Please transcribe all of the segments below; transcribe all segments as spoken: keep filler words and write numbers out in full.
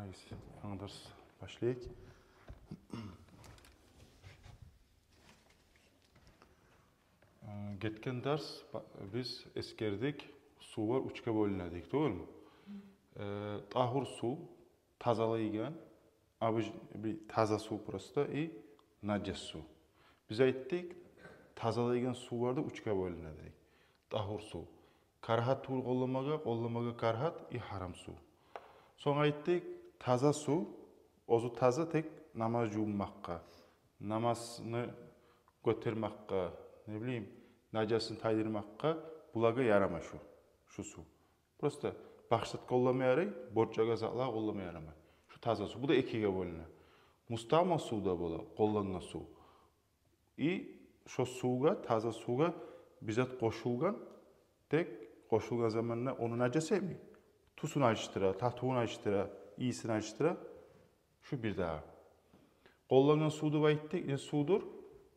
Янгы дарс башлайыкъ. Э, гетген дарс ба-, биз эсгердик, сувлар уьчге бёлюне дедик, тюгюлмю? Э, тагьур сув, тазалайгъан, обыч-, бир таза сув просто, и нажас сув. Биз айтдыкъ, тазалайгъан сувлар да уьчге бёлюне дедик. Тагьур сув. Карагьат тюгюл къолламагъа, къолламагъа карагьат, и гьарам сув. Сонг айтдыкъ, таза сув, оьзю таза, тек намаз жувунмакъгъа, намазны гётермекге, не билейим, нажасын тайдырмакъгъа, булагъа ярамай шу, шу сув. Просто башгъа зат къоллама ярай, борчагъа, затлагъа къоллама ярамай. Шу таза сув. Бу да экиге бёлюне. Мустагьмал сув да бола, къоллангъан сув. И шо сувгъа, таза сувгъа бир зат къошулгъан, тек къошулгъан заманда ону нажас этмей, тюсюн алышдыра, татывун алышдыра, ийисин алышдыра. Шу бир дагъы. Къоллангъан сув деп айтдыкъ, не сувдур?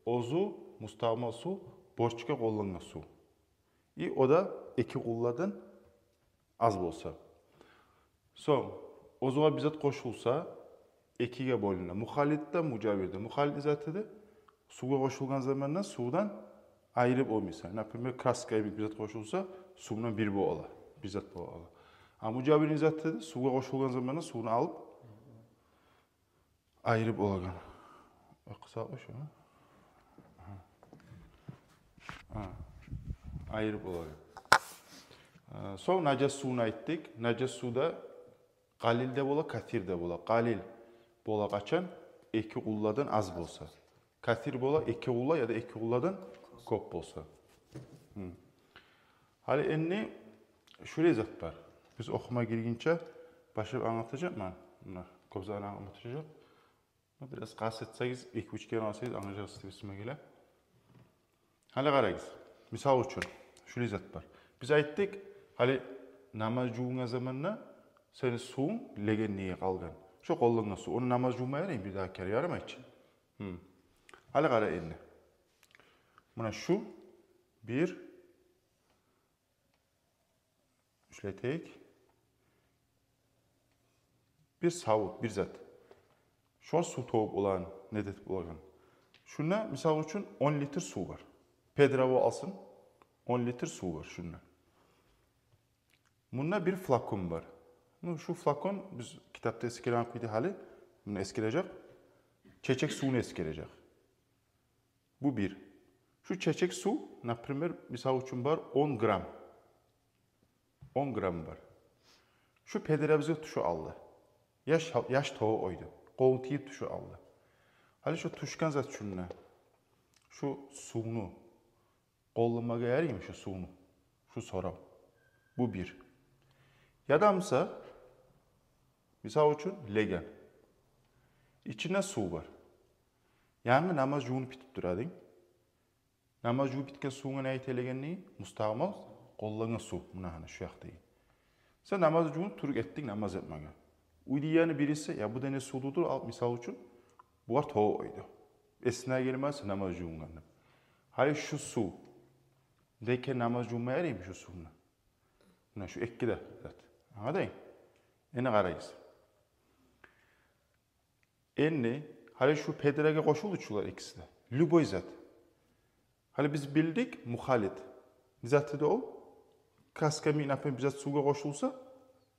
Оьзю мустагьмал сув, борчгъа къоллангъан сув. И о да эки къулладан аз болса. Сонг, оьзюне бир зат къошулса, экиге бёлюне. Мухаллит де, мужавир де. Мухаллит не зат эди? Сувгъа къошулгъан заманда сувдан айырып болмайсан. Например, краска йимик бир зат къошулса, сувдан бир бола, бир зат бола. А мужавир не зат эди? Сувгъа къошулгъан заманда сувну алып, айырып болагъан. Къысакъ шо, а? Агьа. Гьа. Айырып болагъан. Э, сонг нажас сувну айтдыкъ. Нажас сув да къалил де бола, касир де бола. Къалил бола къачан? Эки къулладан аз болса. Касир бола эки къулла яда эки къулладан кёп болса. Гьм. Гьали энни шулай зат бар. Биз охума гиргинче башлап англатажакъман. Муна, кёп затны англатажакъ. Бираз къаст этсегиз, эки-уьч керен алсагъыз, англажакъсыз деп эсиме геле. Гьали къарагъыз. Мисал учун, шулай зат бар. Биз айтдыкъ, гьали намаз жувунгъан заманда сени сувунг легенлиги къалгъан. Шо къоллангъан сув. Ону намаз жувма яраймы бир дагъы керен? Ярамай чы. Гьм. Гьали къара энни. Муна шу бир, ишлетейик. Бир савут, бир зат. Шо сув тёгюп болагъан, не этип болагъан. Шунда, мисал учун, он литр сув бар. Педра болсун, он литр сув бар шунда. Мунда бир флакон бар. Ну, шу флакон биз китапда эсгерген кюйде гьали, муну эсгережек. Чечек сувну эсгережек. Бу бир. Шу чечек сув, например, мисал учун бар он грамм. Он грамм бар. Шу педрабызгъа тюшюп къалды. Яш, яш тёгюп къойду. Къолунг тийип тюшюп къалды. Гьали шу тюшген зат шунда. Шу сувну къолламагъа яраймы шу сувну? Шу сорав. Бу бир. Яда буса, мисал учун, леген. Ичинде сув бар. Янгы намаз жувунуп битип тура эдинг. Намаз жувуп битген сувунга не айта легенлиги? Мустагьмал, къоллангъан сув. Муна гьана шу якъдагъы. Сен намаз жувунуп туруп гетдинг намаз этмеге. Уьйдегилени бириси: «Я, бу да не сувдур?» — деп, ал, мисал учун, бугъар тёгюп къойду. Эсинге гелмей сен намаз жувунгъан деп. Гьали шу сув, деги намаз жувма яраймы шу сувну? Муна шу эки де зат. Англадынг? Энни къарайбыз. Энни, гьали шу педрагъа къошулду чу булар экиси де. Любой зат. Гьали биз билдик, мухаллит. Не зат эди ол? Краска йимик, например, бир зат сувгъа къошулса,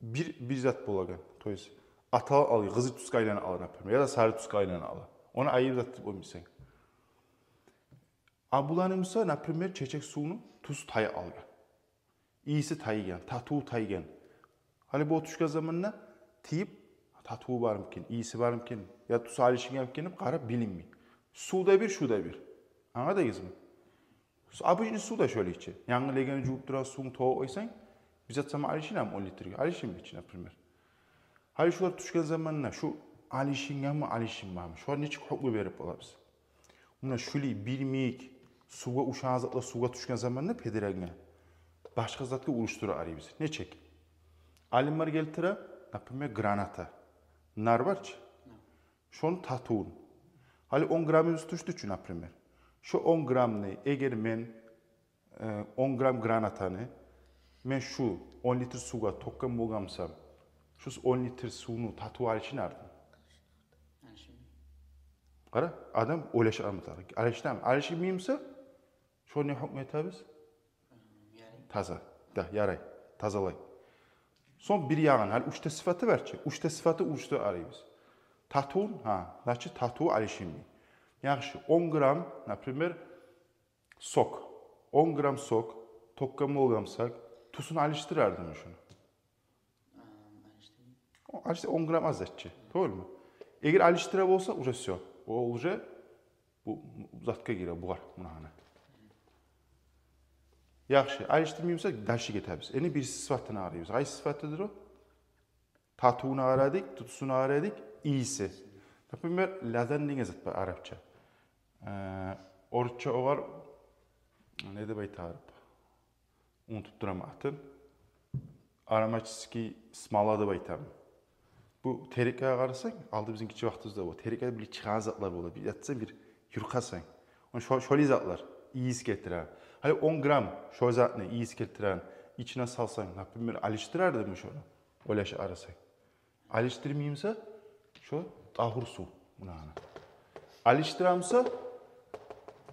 бир, бир зат болагъан. То есть, аталып къала, къызыл тюсге айланып къала, например, яда сары тюсге айланып къала. Ону айры зат деп болмайсан. А буланы буса, например, чечек сувну тюсю тайып къалгъан. Ийиси тайгъан, татыву тайгъан. Гьали бу тюшген заманда тийип, татыву бармы экен, ийиси бармы экен, я тюсю алышынгъанмы экен деп къарап билинмей. Сув да бир, шу да бир. Англадыгъызмы? Обычный сув да шолай чы. Янгы легенни жувуп турагъан сувну тёгюп къойсанг, бир зат сама алышынамы он литрге? Алышынмай чы, например. Гьали шулар тюшген заманда шу алышынгъанмы, алышынмагъанмы? Шугъар нечик гьукму берип болабыз? Муна шулай бир йимик сувгъа ушагъан затлар сувгъа тюшген заманда педрагъа, башгъа затгъа урушдура къарайбыз. Нечик? Алимлер гелтире, например, граната. Нар бар чы. Шону татывун. Гьали он грамм тюшдю чю, например. Шо он граммны, эгер мен э, он грамм гранатаны мен шу он литр сувгъа тёкген болгъан бусам, Шу он литр сувну татыву алышынардымы? Къара, адам ойлашып англамагъа тарыкъ. Алышынамы? Алышынмай буса, шо не гьукму этебиз? Таза. Да, ярай. Тазалай. Сонг бир ягъын, гьали уьч де сыфаты бар чы. Уьч де сыфаты уьч де арайбыз. Татывун, гьа, значит, татыву алышынмай. Яхшы, он грамм, например, сок. Он грамм сок тёкген болгъан бусакъ, тюсюн алышдырардымы шуну? О, алышдыр, он грамм аз зат чы, тюгюлмю? Эгер алышдыра болса, уже всё. О уже бу затгъа гире, бугъар, муна гьана. Яхшы, алышдырмай буса, дальше гетебиз. Энни биринчи сыфатына къарайбыз. Къайсы сыфатыдыр о? Татывуна къарадыкъ, тюсюне къарадыкъ, ийиси. Например, ладан деген зат бар арапча. Э, орусча огъар не деп айтар? Унутуп тураман атын. Ароматический смола деп айтаман. Бу терекге къарасанг, алда бизин гиччи вакътибизде бу терекге бир чыгъагъан затлар бола. Бир ятсанг, бир юркъасанг. Ону шо-, шолай затлар ийис гелтире. Гьали он грамм шо затны ийис гелтиреген ичине салсанг, например, алышдырардымы шону? Ойлашып къарасанг. Алышдырмай буса, шо тагьур сув. Муна гьана. Алышдыра буса,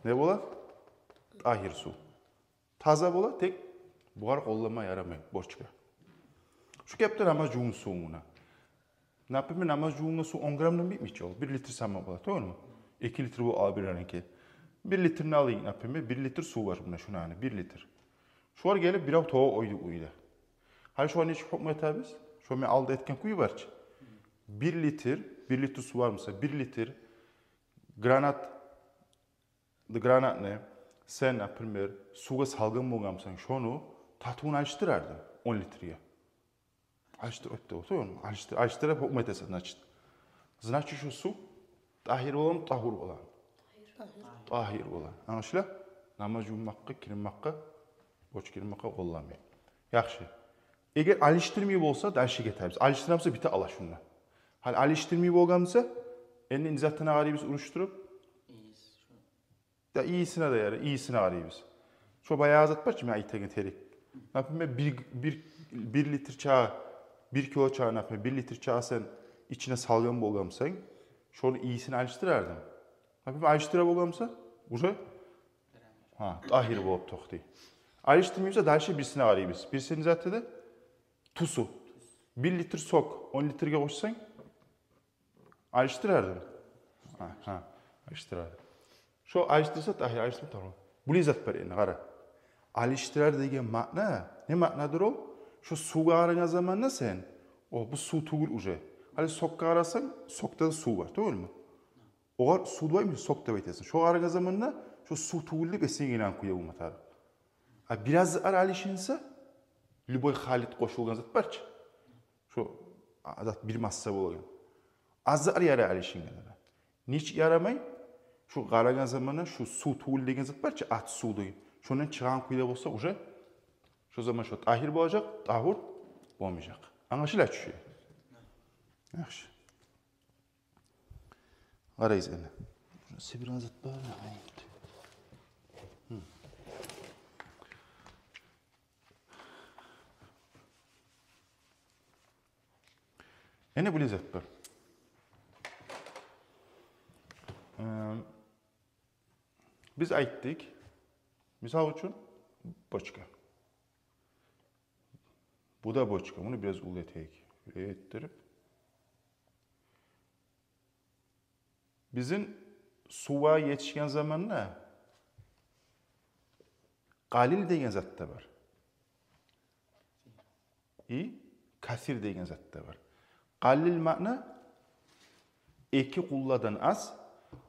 не бола? Тагьир сув. Таза бола, тек бугъар къолланма ярамай, бочка. Шу кепде намаз жувунгъан сув муна. Например, намаз жувунгъан сув он граммдан битмей чи ол. Бир литр сама бола, тюгюлмю? Эки литр бола бир арадан ки. Бир литрни алайыкъ, например, бир литр сув бар муна, шуну гьана, бир литр. Шулар гелип бирев тёгюп къойду уьйде. Гьали шугъар нечик гьукму этебиз? Шо мен алда этген кюй бар чы. Бир литр, бир литр сув бар буса, бир литр гранат, гранатны сен, например, сувгъа салгъан болгъан бусанг, шону татывун алышдырардынг он литрге. Алышдыр, оьтде болса, ону алышдыр, алышдырып гьукму этесен, значит. Значит, шу сув тагьир боламы, тагьур боламы? Тагьир. Тагьир бола. Англашыла? Намаз жувунмакъгъа, киринмакъгъа, борч киринмакъгъа къолланмай. Яхшы. Эгер алышдырмай болса, дальше гетебиз. Алышдыра буса, бите ала шунда. Гьали алышдырмай болгъан буса, энни не затына къарайбыз урушдуруп? Ийис, шу. Да, ийисине де ярай, ийисине къарайбыз. Шо баягъы зат бар чы, мен айтагъан терек. Например, бир, бир, бир литр чакъы, бир кило чакъы, например, бир литр чакъы сен ичине салгъан болгъан бусанг, шону ийисин алышдырардынг. Например, алышдыра болгъан буса, уже, гьа, тагьир болуп токътай. Алышдырмай буса, дальше бирисине къарайбыз. Бириси не зат эди? Тюсю. Бир литр сок он литрге къошсанг, алышдырардынг? Гьа, гьа, алышдырардынг. Шо алышдырса, тагьир, алышдырмаса, тагьир. Булай зат бар энни, къара. Алышдырар деген маъна, не маънадыр ол? Шо сувгъа къарагъан заманда сен, о, бу сув тюгюл уже. Гьали сокгъа къарасанг, сокда да сув бар, тюгюлмю? Огъар сув деп айтмайсан, сок деп айтасан. Шогъар къарагъан заманда шо сув тюгюл деп эсинге гелеген кюйде болма тарыкъ. А бираз зат алышынса, любой халид къошулгъан зат бар чы. Шо, а, зат бир масса болгъан. Аз зат ярай алышынгъа да. Нечик ярамай? Шо къарагъан заманда шо сув тюгюл деген зат бар чы, ат сув деген. Шондан чыгъагъан кюйде болса, уже шо заман шо тагьир болажакъ, тагьур болмажакъ. Англашыла чы шу? Яхшы. Къарайбыз энни. Шуну сибирген зат бар. Гьы. Энни булай зат бар. Эм, биз айтдыкъ, мисал учун, бочка. Бу да бочка. Муну бираз уллу этейик. Этдирип. Бизин сувгъа етишген заманда къалил деген зат да бар. И касир деген зат да бар. Къалил маъна эки къулладан аз,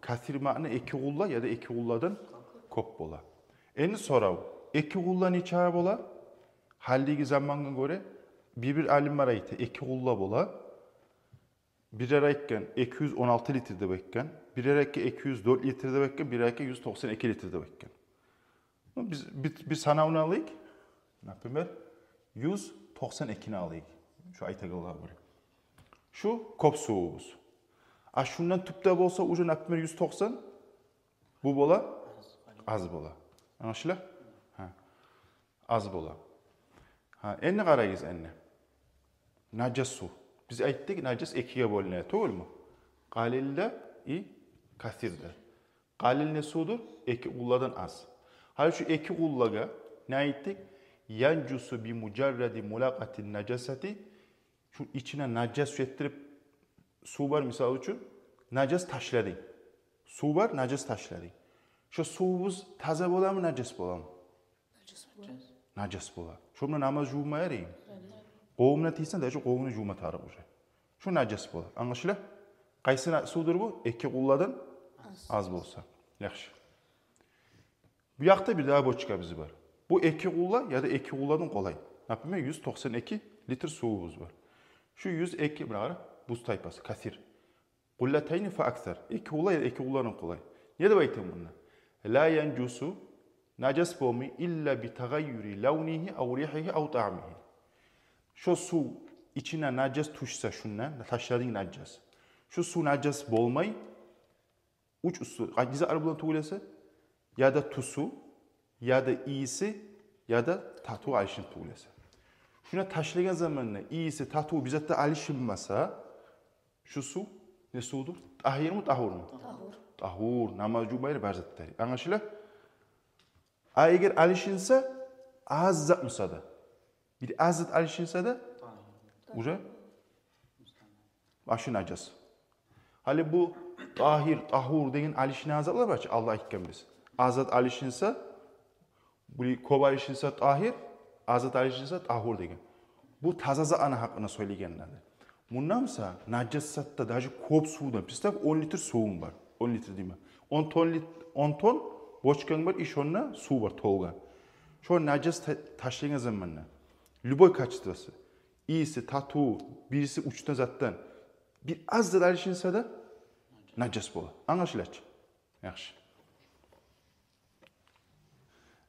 касир маъна эки къулла яда эки къулладан кёп бола. Энни сорав, эки къулла нечакъы бола? Гьалиги замангъа гёре бир-бир алимлер айта, эки къулла бола. Бирлер айтгъан эки юз он алты литр деп айтгъан, бирлер айтгъан эки юз дёрт литр деп айтгъан, бирлер айтгъан юз токъсан эки литр деп айтгъан. Ну, биз бир, бир санавну алайыкъ. Например, юз токъсан экини алайыкъ. Шу айтагъанлагъа гёре. Шу кёп сувубуз. А шундан тюпде болса, уже, например, юз токъсан, бу бола аз бола. Англашыла? Гьа. Аз бола. Гьа, энни къарайгъыз, энни. Нажас сув. Биз айтдыкъ, нажас экиге бёлюне, тюгюлмю? Къалил де и касир де. Къалил не сувдур? Эки къулладан аз. Гьали шу эки къуллагъа не айтдыкъ? Янжусу би мужарради мулакъати нажасати. Шу ичине нажас етдирип, сув бар, мисал учун, нажас ташладынг. Сув бар, нажас ташладынг. Шо сувубуз таза боламы, нажас боламы? Нажас бола. Нажас бола. Шо булан намаз жувма яраймы? Ярай. Къолуна тийсе, даже къолуну жувма тарыкъ уже. Шо нажас бола. Англашыла? Къайсы на-, сувдур бу? Эки къулладан аз болса. Яхшы. Бу якъда бир дагъы бочкабыз бар. Бу эки къулла яда эки къулладан къолай. Например, юз токъсан эки литр сувубуз бар. Шу юз эки, муна къара, буз тайпасы, касир. Къуллатайни фа аксар. Эки къулла яда эки къулладан къолай. Не деп айтаман мунда? Ла янжусу, нажас болмай, илла би тагъайюри лавнигьи ав ригьигьи ав таъмигьи. Шо сув ичине нажас тюшсе, шундан ташладынг нажас. Шо сув нажас болмай, уьч уьстю, къайсы затлар булан тюгюл эсе, яда тюсю, яда ийиси, яда татыву алышынып тюгюл эсе. Шуну ташлагъан заманда ийиси, татыву бир зат да алышынмаса, шу сув не сувдур? Тагьирму, тагьурму? Тагьур. Тагьур, намаз жувма ярай, бар зат да ярай. Англашыла? А эгер алышынса, аз зат буса да, бир аз зат алышынса да, уже башы нажас. Гьали бу тагьир, тагьур деген алышынагъан затлар бар чы, алда айтгъанбыз. Аз зат алышынса, бу кёп алышынса тагьир, аз зат алышынса тагьур деген. Бу таза затланы гьакъында сёйлегенлер. Мунда буса нажас затда, даже кёп сувдан, представь, он литр сувунг бар. Он литр деймен. Он тонн лит-, он тонн бочканг бар, и шонда сув бар толгъан. Шо нажас та-, ташлагъан заманда, любой качествосу, ийиси, татыву, бириси уьч де затдан бир аз зат алышынса да, нажас бола. Англашыла чы? Яхшы.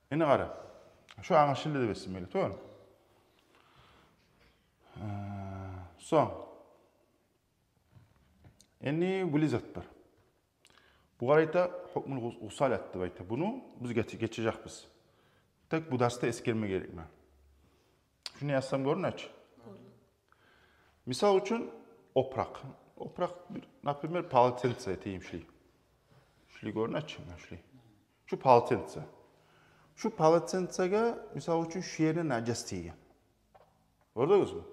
Энни къара. Шо англашылды деп эсим геле, туван. Э, сонг. Энни булай зат бар. Бугъар айта, гьукмул гъус-, гъусал деп айта. Буну биз гече-, гечежекбиз. Тек бу дарсда эсгерме герекмен. Шуну язсам, гёрюне чы. Мисал учун, опуракъ. Опуракъ, бир, например, полотенце этейим шулай. Шулай гёрюне чы, муна шулай. Шу полотенце. Шу полотенцеге, мисал учун, шу ерине нажас тийген. Гёрдюгюзмю?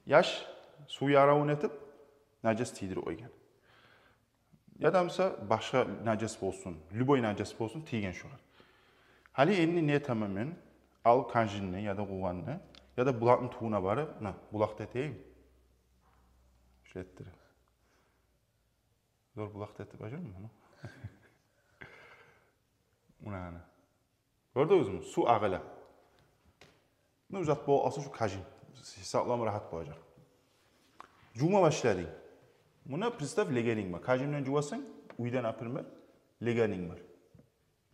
Яш сув яравун этип, нажас тийдирип къойгъан. Яда буса башгъа нажас болсун, любой нажас болсун, тийген шогъар. Гьали энни не этемен мен? Ал кажинни яда къугъанны, яда булакъны тюбюне барып, муна, булакъ да этейим. Шулай этдирип. Зор булакъ да этип бажармайман муну. Муна ана. Гёрдюгюзмю? Сув агъыла. Ну, зат болуп къалса шу кажин. Гьисаплама рагьат болажакъ. Жувма башладынг. Муна, представь, легенинг бар. Кажинни жувасан, уьйде, например, легенинг бар.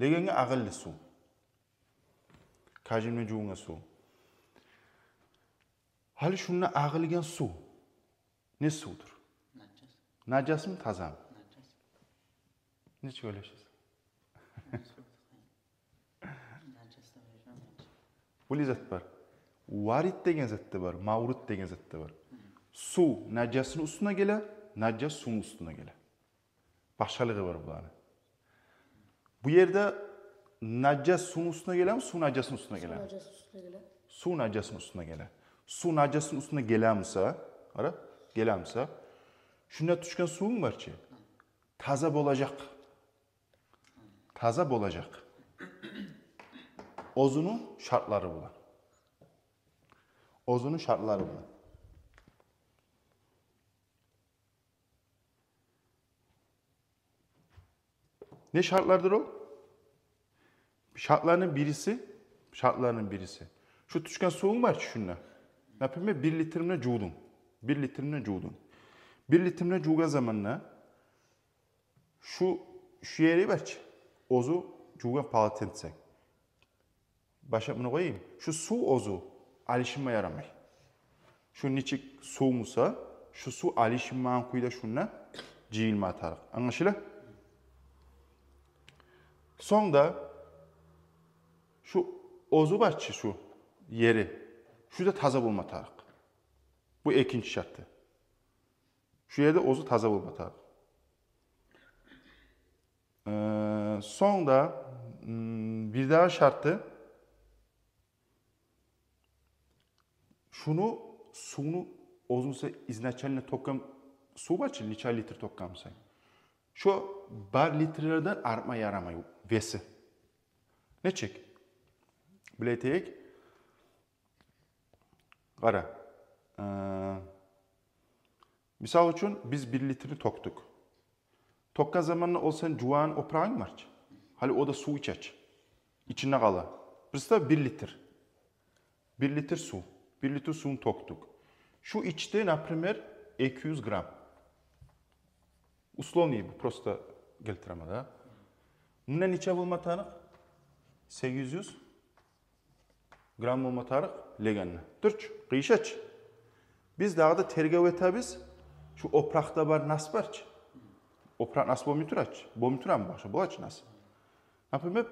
Легенге агъылды сув. Кажинни жувгъан сув. Гьали шунда агъылгъан сув не сувдур? Нажас. Нажасмы, тазамы? Нажас. Нечик ойлашасыз? Нажас. Булай зат бар. Варид деген зат да бар, мавруд деген зат да бар. Сув нажасны уьстюне геле, нажас сувну уьстюне геле. Башгъалыгъы бар буланы. Бу ерде нажас сувну уьстюне гелеми, сув нажасны уьстюне гелеми? Сув нажасны уьстюне геле. Сув нажасны уьстюне геле. Сув нажасны уьстюне геле буса, къара, геле буса, шунда тюшген сувунг бар чы, таза болажакъ. Таза болажакъ. Оьзюню шартлары булан. Оьзюню шартлары булан. Не шартлардыр ол? Шартларыны бириси, шартларыны бириси. Шу тюшген сувунг бар чы шунда. Например, бир литрни жувдунг. Бир литрни жувдунг. Бир литрни жувгъан заманда шу, шу ери бар чы, оьзю жувгъан полотенце. Башлап муну къояйым. Шу сув оьзю алышынма ярамай. Шу нечик сув буса, шу сув алышынмагъан кюйде шунда жыйылма тарыкъ. Англашыла? Сонг да шу оьзю бар чы, шу ери, шу да таза болма тарыкъ. Бу экинчи шарты. Шу ерде оьзю таза болма тарыкъ. Э, сонг да, м, бирдагъы шарты, шуну, сувну оьзюнг изначально тёкген сув бар чы, нече литр тёкгенсен, шо бар литрден артма ярамай веси. Нечик? Биле этейик. Къара. Э, мисал учун, биз бир литрни тёкдюк. Тёкген заманда ол сен жувагъан опурагъынг бар чы, гьали о да сув иче чи, ичинде къала. Представь, бир литр. Бир литр сув. Бир литр сувну тёкдюк. Шу ичди, например, эки юз грамм. Условный, бу просто гелтиремен да. Мунда нече болма тарыкъ? Сегиз юз грамм болма тарыкъ легенде. Дюр чю, къыйыша чы. Биз дагъы да тергев этебиз. Шу опуракъда бар нас бар чы. Опуракъ нас болмай тура чы. Болмай турамы башгъа? Бола чы нас. Например,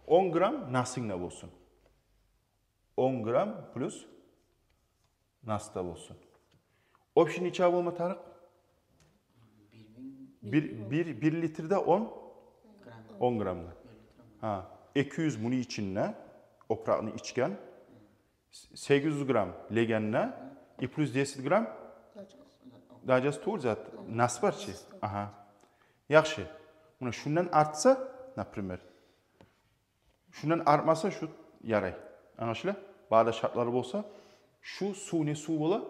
он грамм насынг да болсун. Он грамм плюс нас да болсун. Общий нече болма тарыкъ? Бир, бир, бир литрде он, он граммда. Гьа, эки юз муну ичинде, опуракъны ичген, сегиз юз грамм легенде и плюс десять грамм нажас тюгюл зат, нас бар чы. Агьа. Яхшы. Муна шундан артса, например, шундан артмаса, шу ярай. Англашыла? Бары да шартлары болса, шу сув не сув бола?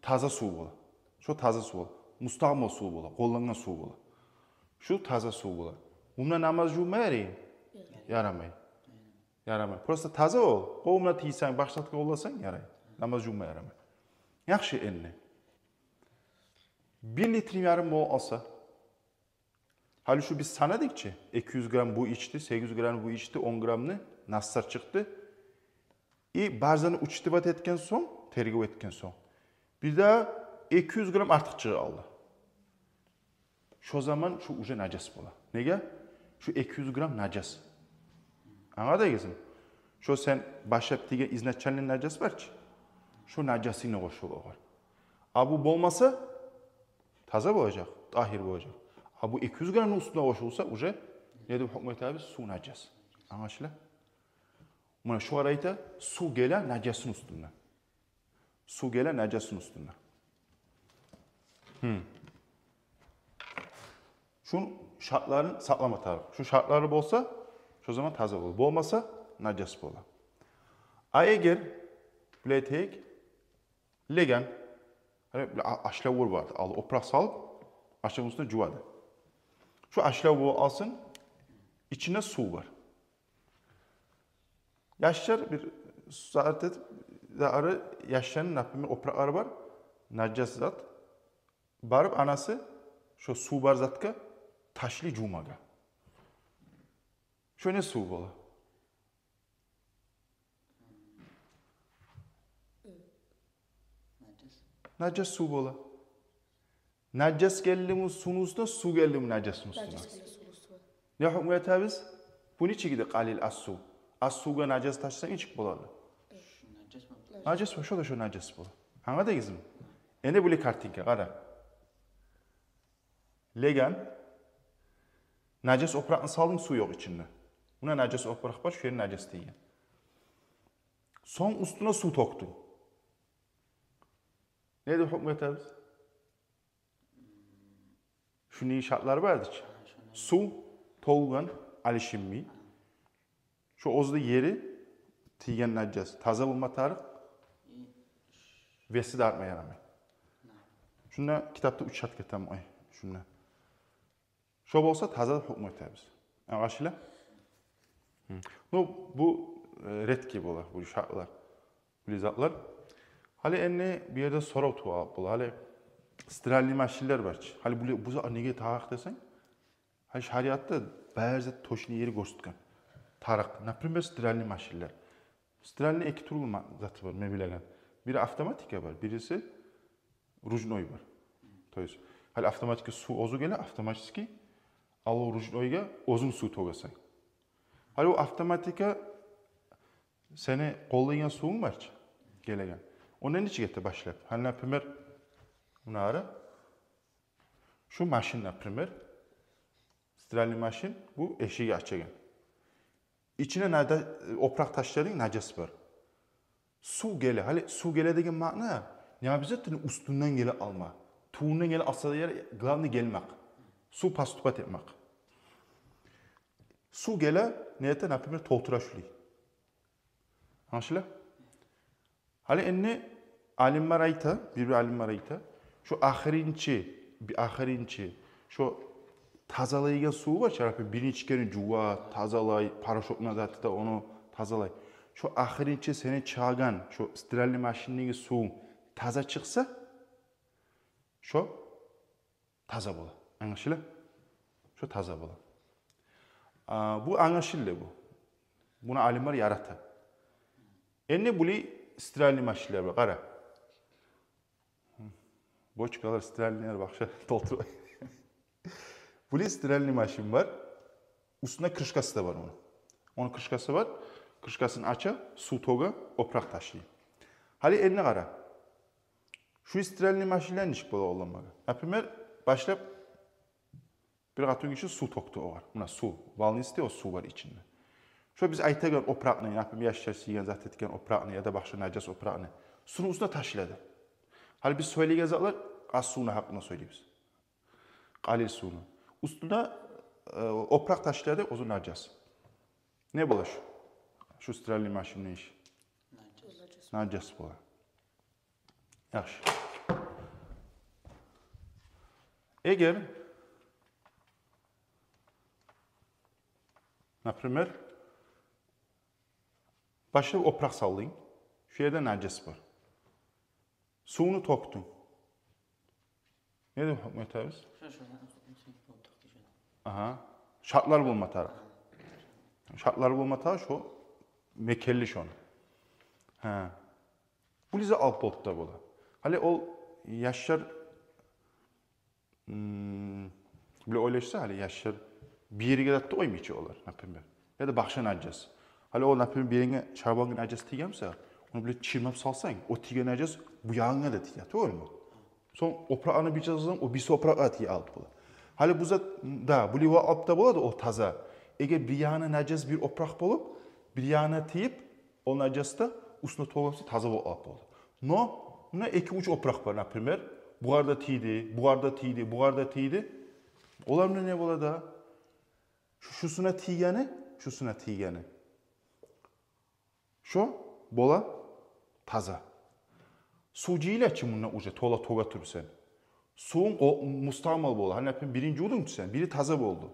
Таза сув бола. Шо таза сув бола. Мустагъмал сув бола, къоллангъан сув бола. Шу таза сув бола. Мунда намаз жувма ярай? Ярамай. Ярамай. Просто таза ол. Къолунга тийсенг, башгъа затгъа къолласанг, ярай. Намаз жувма ярамай. Яхшы энни. Бир литр ярым болуп къалса, гьали шу биз санадыкъ чы, эки юз грамм бу ичди, сегиз юз грамм бу ичди, он граммны наслар чыкъды. И бары затны учитывать этген сонг, тергев этген сонг, бир дагъы эки юз грамм артыкъ чыгъып къалды. Шо заман шу уже нажас бола. Неге? Шу эки юз грамм нажас. Англадыгъызмы? Шо сен башлап тийген изначальный нажас бар чы, шо нажасынгны къошула огъар. А бу болмаса, таза болажакъ, тагьир болажакъ. А бу эки юз граммны уьстюне къошулса, уже не деп гьукму этебиз? Сув нажас. Англашыла? Муна шогъар айта, сув геле нажасны уьстюне. Сув геле нажасны уьстюне. Гьм. Шуну шартларын сакълама тарыкъ. Шу шартлары болса, шо заман таза бола. Болмаса, нажас бола. А эгер, биле этейик, леген, гьали бир а-, ашлавур бар, ал опуракъ салып, ашлавурну уьстюне жувады. Шу ашлавур алсын, ичинде сув бар. Яшлар бир сагьат этип, дагъы яшланы, например, опуракълары бар, нажас зат. Барып анасы шо сув бар затгъа ташлай жувмагъа. Шо не сув бола? Нажас сув бола. Нажас гелдими сувну уьстюне, сув гелдими нажасны уьстюне? Нажас геле сувну уьстюне. Не гьукму этебиз? Бу нечик эди къалил ас-сув? Ас-сувгъа нажас ташласанг, нечик бола? Нажас бола. Нажас бола, шо да шо нажас бола. Англадыгъызмы? Энни булай картинка, къара. Леген, нажас опуракъны салдынг, сув ёкъ ичинде. Муна нажас опуракъ бар, шу ери нажас тийген. Сонг уьстюне сув тёкдюнг. Не деп гьукму этебиз? Шуну шартлары бар эди чи. Сув толгъан, алышынмай. Шо оьзю де ери тийген нажас таза болма тарыкъ. Веси де артма ярамай. Шунда китапда уьч шарт гетем, ой, шунда. Шо болса, таза деп гьукму этебиз. Англашыла? Гьм. Ну, бу, э, редкий бола, бу шартлар, бу затлар. Гьали энни бу ерде сорав тувуп бола. Гьали стиральный машинлер бар чы. Гьали бу, бу зат неге тарыкъ десенг, гьали шариатда бары зат точный ери гёрсетген. Тарыкъ. Например, стиральный машинлер. Стиральный эки тюрлю ма-, заты бар, мен билеген. Бири автоматика бар, бириси ручной бар. То есть, гьали автоматика сув оьзю геле, автоматически, ал о ручнойгъа оьзюнг сув тёгесен. Гьали о автоматика сени къоллайгъан сувунг бар чы, гелеген. Ондан нечик эте башлап? Гьали, например, Муна къара. Шу машин, например, стиральный машин, бу эшигин ачагъан. Ичине нада-, опуракъ ташладынг, нажас бар. Сув геле, гьали сув геле деген маъна, не обязательно уьстюнден геле алма. Тюбюнден геле алса да ярай, главный гелмек. Сув поступать этмек. Сув геле, не эте, например, толтура шулай. Англашыла? Гьали энни алимлер айта, бир-бир алимлер айта, шо ахырынчы, би-, ахырынчы, шо тазалайгъан сув бар чы, например, биринчи керен жува, тазалай, порошокну заты да ону тазалай. Шо ахырынчы сени чыгъагъан, шо стиральный машиндеги сув таза чыкъса, шо таза бола. Англашыла? Шо таза бола. А, бу англашылды бу. Муну алимлер ярата. Энни булай стиральный машинлер бар, къара. Бочкалар, стиральныйлар, башгъа толтурмай. Булай стиральный машин бар. Уьстюнде крышкасы да бар ону. Ону крышкасы бар. Крышкасын ача, сув тёге, опуракъ ташлай. Гьали энни къара. Шу стиральный машинлер нечик бола къолланмагъа? Например, башлап бир къатын гиши сув тёкдю огъар. Муна сув, волнистый о сув бар ичинде. Шо биз айтагъан опуракъны, например, яшлар сийген зат этген опуракъны яда башгъа нажас опуракъны сувну уьстюне ташлады. Гьали биз сёйлейген затлар аз сувну гьакъында сёйлейбиз. Къалил сувну. Уьстюне, э, опуракъ ташлады, оьзю нажас. Не бола шу? Шу стиральный машинни иши. Нажас. Нажас бола. Яхшы. Эгер, например, башлап опуракъ салдынг, шу ерде нажас бар. Сувну тёкдюнг. Не деп гьукму этебиз? Шо, шо, шо, шо, шо, шо, шо. Агьа. Шартлар болма тарыкъ. Шартлар болма тарыкъ, шо мекенли шону. Гьа. Булай зат алып болуп да бола. Гьали ол яшлар, м, булай ойлашса, гьали яшлар бир ерге де къоймай чы олар, например. Яда башгъа нажас. Гьали ол, например, бир еринге чарбангъа нажас тийген буса, ону булай чырмап салсанг, о тийген нажас бу ягъынга да тие, тюгюлмю? Сонг опуракъны бир чазасанг, о бириси опуракъгъа тие алып бола. Гьали бу зат, да, булай алып да бола да, о таза. Эгер бир ягъына нажас бир опуракъ болуп, бир ягъына тийип, о нажас да уьстюне тёгюлсе, таза болуп къалып болду. Но муна эки-уьч опуракъ бар, например, бугъар да тийди, бугъар да тийди, бугъар да тийди. Олар муна не бола да? Шу, шусуна тийгени, шусуна тийгени. Шо бола таза. Сув жыйыла чы мунда уже, тола тёге туруп сен. Сувунг къо-, мустаъмал бола. Гьали, например, бирин жувдунг чы сен, бири таза болду.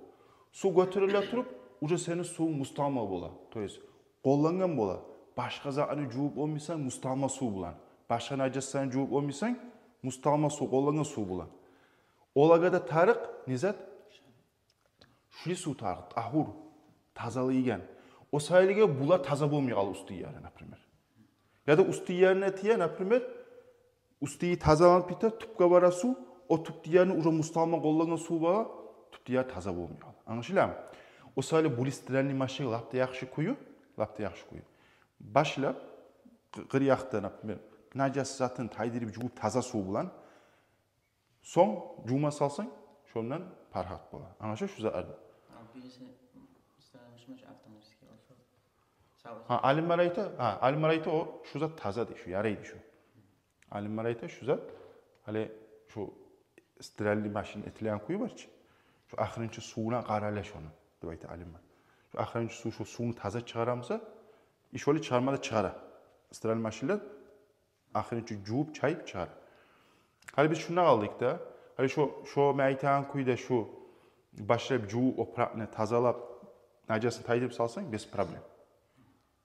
Сув гётериле туруп, уже сени сувунг мустаъмал бола. То есть къоллангъан бола. Башгъа затны жувуп болмайсан мустаъмал сув булан. Башгъа нажасланы жувуп болмайсан мустаъмал сув, къоллангъан сув булан. Олагъа да тарыкъ не зат? Шулай сув тарыкъ, тагьур, тазалайгъан. О саялыгъа була таза болмай къала уьстюй яри, например. Яда уьстюй ярине тие, например, уьстюй тазаланып бите, тюпге бара сув, о тюпдеги ярны уже мустаъмал къоллангъан сув бара, тюпдеги яри таза болмай къала. Англашыламы? О саялы булай стиральный машинни лап да яхшы кюю, лап да яхшы кюю. Башлап, къы-, къыр якъда, например, нажас затын тайдырып, жувуп таза сув булан, сонг жувма салсанг, шондан парахат бола. Англашыла шу затлар? А бириси, мисал, шу автоматический, о шу савгъат. Гьа, алимлер айта, гьа, алимлер айта, о, шу зат таза дей, шу ярай дей шу. Алимлер айта, шу зат, гьали шу стиральный машин этилген кюю бар чы, шу ахырынчы сувуна къарайла шону, деп айта алимлер. Шу ахырынчы сув, шу сувну таза чыгъара буса, иш олай чыгъарма да чыгъара. Стиральный машинлер ахырынчы жувуп, чайып чыгъара. Гьали биз шунда къалдыкъ да. Гьали шо, шо мен айтагъан кюйде шу башлап жувуп опуракъны тазалап, нажасын тайдырып салсанг, без проблем.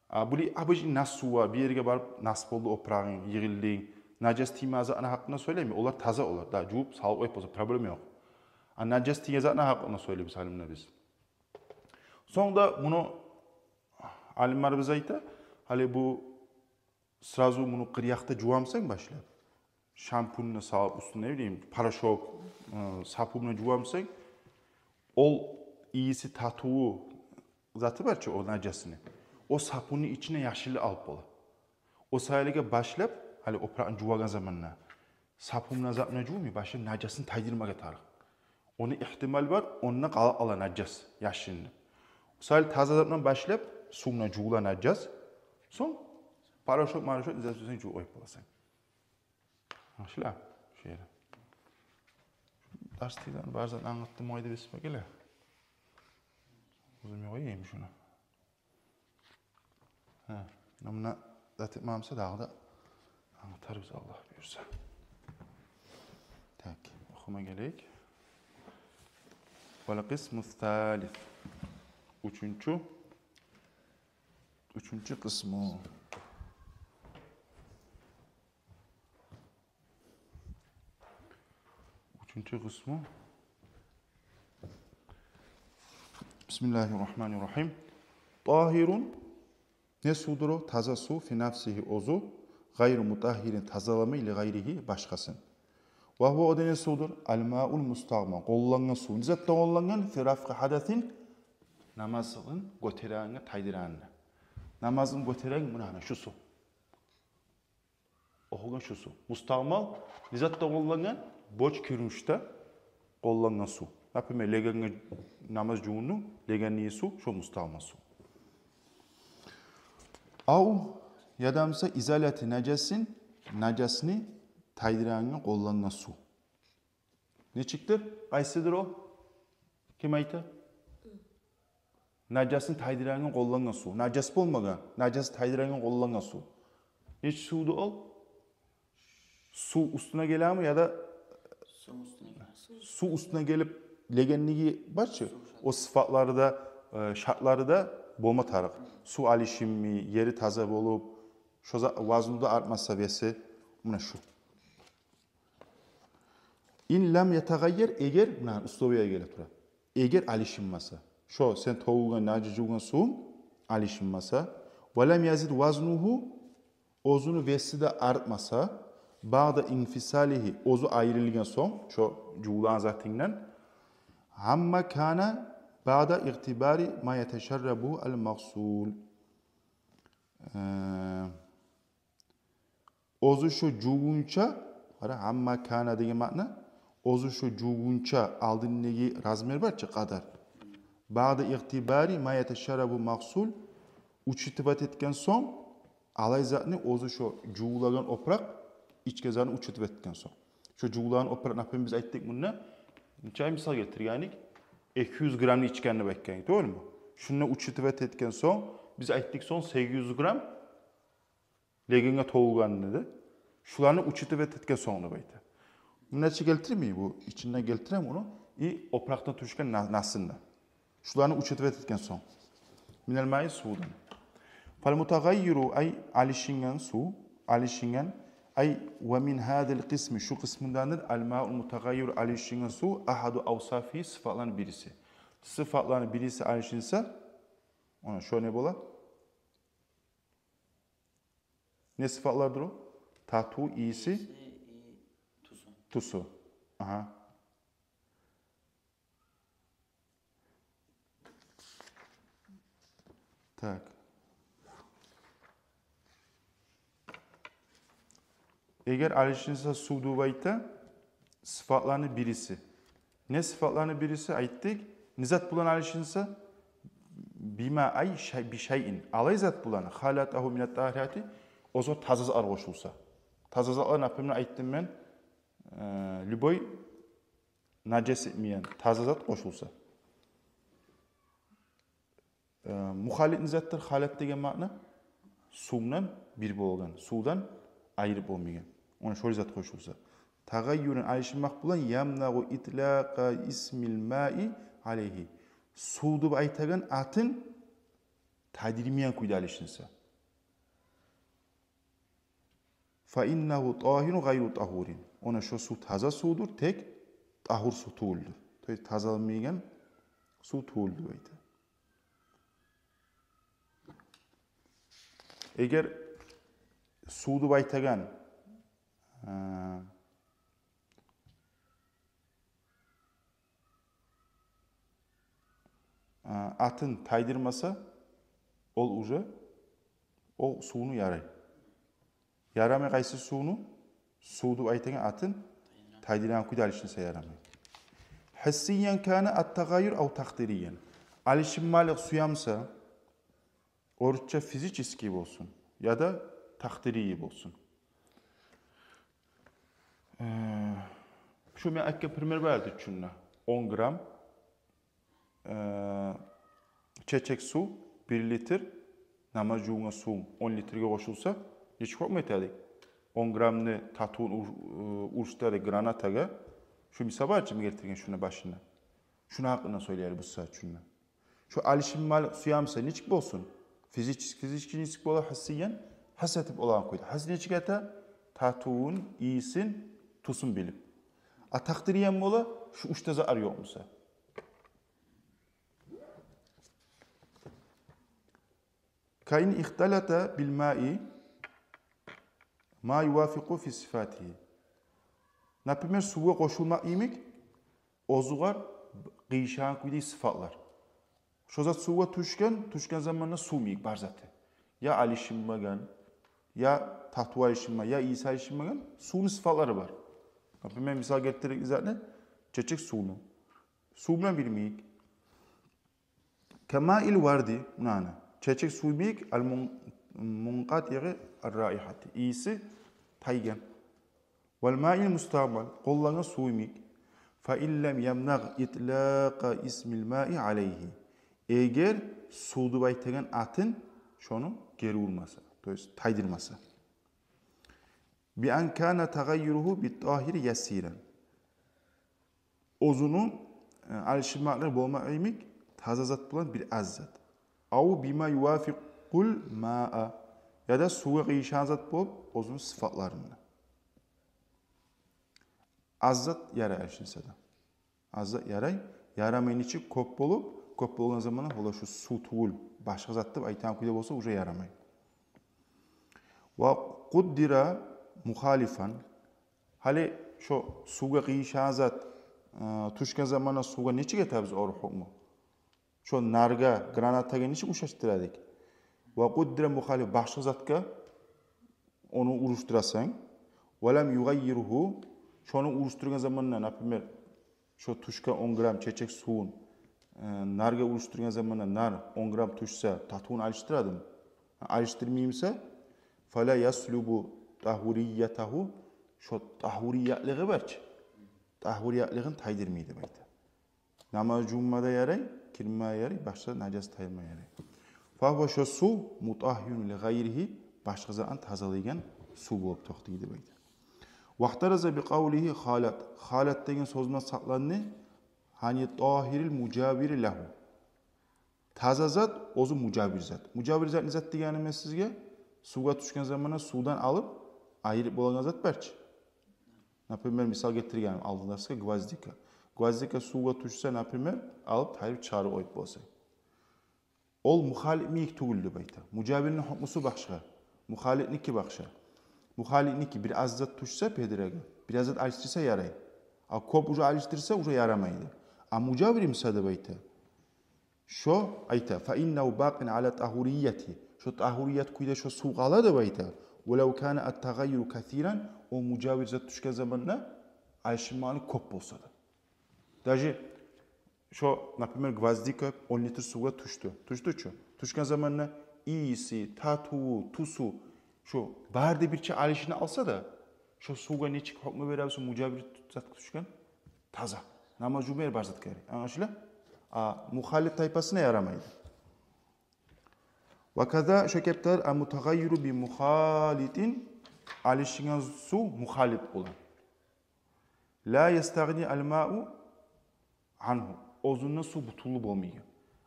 А булай обычный нас сув бар, бир ерге барып нас болду, опурагъынг йыгъылды, нажас тийме затны гьакъында сёйлемей, олар таза, олар да жувуп салып къоюп болса, проблема ёкъ. А нажас тийген затны гьакъында сёйлейбиз гьали муна биз. Сонг да муну алимлерибиз айта, гьали бу сразу муну къыр якъда жувамсанг башлап, шампунь да салып уьстюне, не билейим, порошок, э, сапун булан жувамсанг, ол ийиси, татыву заты бар чы о нажасны, о сапунну ичине яхшылы алып бола. О саялыгъа башлап, гьали опуракъны жувагъан заманда, сапун булан, зат булан жувмай, башлап нажасын тайдырмагъа тарыкъ. Ону ихтимал бар, онда къала ала нажас, яшынны. Мисал, таза зат булан башлап, сув булан жувула нажас. Сонг порошок, морошок, не зат сюйсенг жувуп къоюп боласан. Англашыла? Шо ерде. Дарс тилин бар зат англатдым, ойда бесме геле. Оьзюм къояйым шуну. Гьа, муна зат этмемсе, дагъы да англатарбыз, Аллагь буюрса. Так, охума гелейик. Вал къисму салис. Уьчюнчю, уьчюнчю къысму. Уьчюнчю къысму. Бисмиллагьи ррагьмани ррагьим. Тагьирун. Не сувдур о? Таза сув, фи нафсигьи, оьзю, гъайру мутагьгьирин, тазаламай, ли гъайригьи, башгъасын. Ва гьува, о да не сувдур? Ал маул мустагъмал, къоллангъан сув. Не затда къоллангъан? Фи рафъи гьадасин, намазын гётерегенге, тайдырагъангъа. Намазын гётереген, муна, гьана шу сув. Охугъан шу сув. Мустагъмал, не затда къоллангъан? Борч киринишде къоллангъан сув. Например, легенге намаз жувундунг, легендеги сув, шо мустагъмал сув. Ав, яда буса изалати нажасин, нажасны тайдырагъангъа къоллангъан сув. Нечикдир? Къайсыдыр о? Ким айта? Нажасны тайдырагъангъа къоллангъан сув. Нажас болмагъан, нажасны тайдырагъангъа къоллангъан сув. Нечик сувду ол? Сув уьстюне гелеми яда сув уьстюне гелип, легенлиги бар чы, о сыфатлары да, э, шартлары да болма тарыкъ. Сув алышынмай, ери таза болуп, шо за-, вазну да артмаса веси, муна шу. Ин лам ятагъайяр, эгер, муна условия гелип тура. Эгер алышынмаса, шо сен тёгюлген, нажас жувгъан сувунг алышынмаса, ва лам язид вазнугьу, оьзюню веси де артмаса, баъда инфисалигьи, оьзю айрылгъан сонг шо жувулагъан затындан, амма кана баъда игътибари ма яташаррабу ал магъсул. Э, оьзю шо жувгъунча, къара, амма кана деген маъна, оьзю шо жувгъунча алдындагъы размер бар чы, къадар. Баъда игътибари ма яташаррабу магъсул, учитывать этген сонг, алай затны оьзю шо жувулагъан опуракъ, ичген затны учитывать этген сонг. Шо жувулагъан опуракъ, например, биз айтдыкъ мунда, нече мисал гелтирген эдик, эки юз граммны ичгенин деп айтгъан эдик, тюгюлмю? Шунда учитывать этген сонг, биз айтдыкъ сонг сегиз юз грамм легенге толгъанын деди. Шуланы учитывать этген сонг деп айта. Муна чы гелтирмей, бу ичинде гелтире муну. И опуракъдан тюшген на-, насын да. Шуланы учитывать этген сонг. Минал маи, сувдан. Фал мутагъаййиру, ай, алышынгъан сув, алышынгъан, ай, ва мин гьазал къисми, шу къысмындандыр, ал маул мутагъаййир, алышынгъан сув, агьаду авсафи, сыфатланы бириси. Сыфатланы бириси алышынса, она шо не бола? Не сыфатлардыр о? Тату, ийиси, ийиси и тюсю. Тюсю. Агьа. Так. Эгер алышынса сув деп айта, сыфатланы бириси. Не сыфатланы бириси? Айтдыкъ, не зат булан алышынса, бима ай шай-, би шайин. Алай зат булан, халатагьу минат тагьирати, оьзюне таза затлар къошулса. Таза затлар, например, айтдым мен, э, любой нажас этмейген таза зат къошулса. Э, мухаллит не затдыр? Халат деген маъна сувдан бир болгъан, сувдан айрып болмайгъан. Огъар шолай зат къошулса. Тагъайюрун, алышынмакъ булан, ямнагъу итлакъа исмил маи алайгьи. Сув деп айтагъан атын тайдырмайгъан кюйде алышынса. Фа иннагьу тагьирун гъайру тагьурин. Она шо сув таза сувдур, тек тагьур сув тюгюлдюр. То есть тазаланмайгъан сув тюгюлдюр деп айта. Эгер сув деп айтагъан, э, э, атын тайдырмаса, ол уже, ол сувну ярай. Ярамай къайсы сувну? Сув деп айтагъан атын тайдырагъан кюйде алышынса ярамай. Гьиссиян кана ат-тагъайюр ав такъдириян. Алышынмалыкъ сюемсе, орусча физический болсун, яда такъдирий болсун. Э, шу мен айтгъан пример бар эди чунда. Он грамм, э, чечек сув, бир литр, намаз жувунгъан сув он литрге къошулса, нечик гьукму этедик? Он граммны татывун ур-, э, урушдура эдик гранатагъа. Шу мисал бар чы мен гелтирген шунда башында. Шуну гьакъында сёйлейик бу сагьат чунда. Шу алышынмалыкъ сюемсе нечик болсун? Физический, физический нечик бола, гьиссиян, гьис этип болагъан кюйде. Гьис нечик эте? Татывун, ийисин, тюсюн билип. А такъдириян бола, шу уьч де зат ёкъмуса. Каин ихталата бил маи ма ювафикъу фи сифатигьи. Например, сувгъа къошулмакъ йимик, оьзюгер къыйышагъан кюйде сыфатлар. Шо зат сувгъа тюшген, тюшген заманда сув йимик бар заты. Я алышынмагъан, я татыву алышынма, я ийиси алышынмагъан, сувну сыфатлары бар. Например, мисал гелтирейик затны, чечек сувну. Сув булан бир йимик. Кама ил варди, муна, чечек сув йимик, ал мун-, мункъатиъи ар раихати. Ийиси тайгъан. Вал маил мустаъмал, къоллангъан сув йимик. Фа ин лам ямнагъ итлакъа исмил маи алайгьи. Эгер сув деп айтагъан атын шону гери урмаса, то есть тайдырмаса. Би ан кана тагъайюругьу бит тагьири ясиран. Оьзюню, э, алышынмакълыгъы болмакъ йимик, таза зат булан бир аз зат. Ав бима ювафикъул маа. Яда сувгъа къыйышагъан зат болуп, оьзюню сыфатларында. Аз зат ярай алышынса да. Аз зат ярай, ярамай нечик кёп болуп, кёп болгъан заманда, олар шу сув тюгюл, башгъа зат деп айтагъан кюйде болса, уже ярамай. Ва къуддира мухалифан. Гьали шо сувгъа къыйышагъан зат, э, тюшген заманда сувгъа нечик этебиз ону гьукму? Шо наргъа, гранатагъа нечик ушашдыра эдик? Ва къуддира мухалиф, башгъа затгъа ону урушдурасан. Ва лам югъаййиргьу, шону урушдургъан заманда, например, шо тюшген он грамм чечек сувун, э, наргъа урушдургъан заманда, нар он грамм тюшсе, татывун алышдырадымы? Алышдырмаймыса, фала яслубу тагьуриятагьу, шо тагьуриятлыгъы бар чы, тагьуриятлыгъын тайдырмай деп айта. Намаз жувунма да ярай, киринме ярай, башгъа нажас тайма ярай. Фагьува, шо сув, мутагьгьирун ли гъайригьи, башгъа затны тазалайгъан сув болуп токътай деп айта. Вахтараза би къавлигьи халат. Халат деген сёзюнден сакъланды. Гьани тагьирил мужавири лагьу. Таза зат, оьзю мужавир зат. Мужавир зат не зат дегеним мен сизге? Сувгъа тюшген заманда сувдан алып, айырып болагъан зат бар чы. Например, мисал гелтиргеним алдындагъы гвоздика. Гвоздика сувгъа тюшсе, например, алып, тайдырып чыгъарып къоюп болса. Ол мухалитники тюгюл деп айта. Мужавирни гьукмусу башгъа. Мухалитники башгъа. Мухалитники бир аз зат тюшсе педирагъа, бир аз зат алышдырса ярай. А кёп уже алышдырса, уже ярамайды. А мужавир буса деп айта. Шо айта, фа иннагьу бакъин ала тагьурияти. Шо тагьурият кюйде шо сув къала деп айта. Валав кана ат-тагъайюру касиран, о мужавир зат тюшген заманда алышынмагъаны кёп болса да. Даже шо, например, гвоздика он литр сувгъа тюшдю. Тюшдю чю. Тюшген заманда ийиси, татыву, тюсю, шо бары да бирче алышына алса да, шо сувгъа нечик гьукму беребиз, мужавир зат тюшген? Таза. Намаз жувма ярай, бар затгъа ярай. Англашыла? А мухалит тайпасына ярамайды. Ва каза, шо кепдир, ал мутагъаййиру би мухалитин, алышынгъан сув мухалит булан. Ла ястагъни ал мау ангьу. Оьзюнден сув бютюнлю болмайгъан.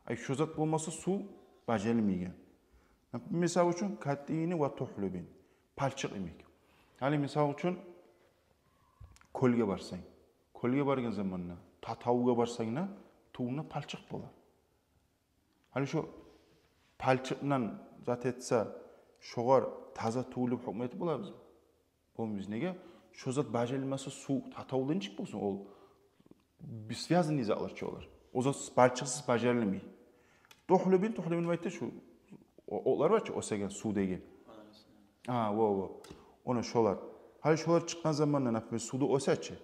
Ай, шо зат болмаса, сув бажарылмайгъан. Мисал учун, катини ва тухлубин. Палчыкъ йимик. Гьали, мисал учун, кёлге барсанг. Кёлге баргъан заманда, татавгъа барсанг да, тувунда палчыкъ болар. Гьали шо палчыкъдан зат этсе, шогъар таза тюгюл деп гьукму этип болабызмы? Болмайбыз. Неге? Шо зат бажарылмаса, сув татавлу нечик болсун? Ол бир связанный затлар чы олар. О зат палчыкъсыз бажарылмай. Тухлубин, тухлубин деп айта шу о-, отлар бар чы, оьсеген сувдагъы. А, во, во. Она шолар. Гьали шолар чыкъгъан заманда, например, сувда оьсе чи,